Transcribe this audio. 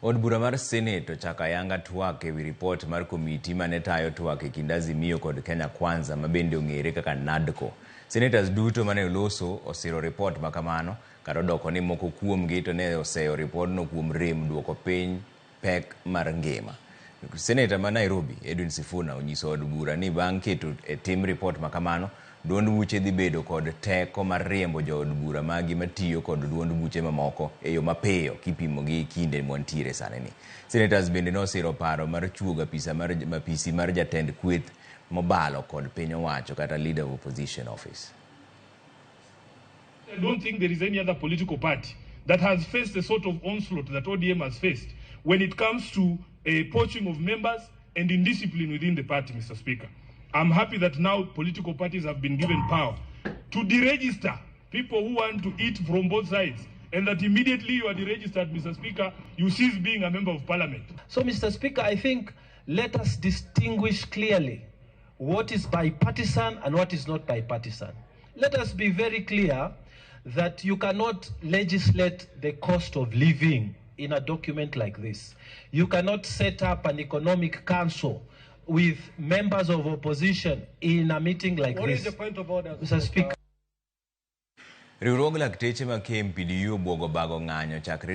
Od bura mar Senate ochako ayanga twak ewi ripot mar komiti mane tayo twak e kind Azimio kod Kenya Kwanza ma bende ong'ere kaka NADCO. Senators duto mane oloso osiro ripot ma kamano kata odoko ni moko kuomgi to ne oseyo ripodno kuom rem duoko piny pek mar ngima. Seneta ma Nairobi, Edwin Sifuna onyiso od bura ni bang' keto e tim ripot ma kamano, duond buche dhi bedo kod teko mar riembo jood bura magi matiyo kod duond buche mamoko e yo mapiyo kipimo gi kinde mwantiere sani ni. Senators bende nosiro paro mar chuogo apisa mar apisi mar jatend kweth mobalo kod piny owacho kata leader of opposition office. I don't think there is any other political party that has faced the sort of onslaught that ODM has faced when it comes to a poaching of members and indiscipline within the party, Mr. Speaker. I'm happy that now political parties have been given power to deregister people who want to eat from both sides, and that immediately you are deregistered, Mr. Speaker, you cease being a member of parliament. So, Mr. Speaker, I think let us distinguish clearly what is bipartisan and what is not bipartisan. Let us be very clear that you cannot legislate the cost of living in a document like this. You cannot set up an economic council with members of opposition in a meeting like What this. is the point of order? Mr. Speaker. Riwruog lakteche mag KMPDU obwogo bago ng'anyo chakre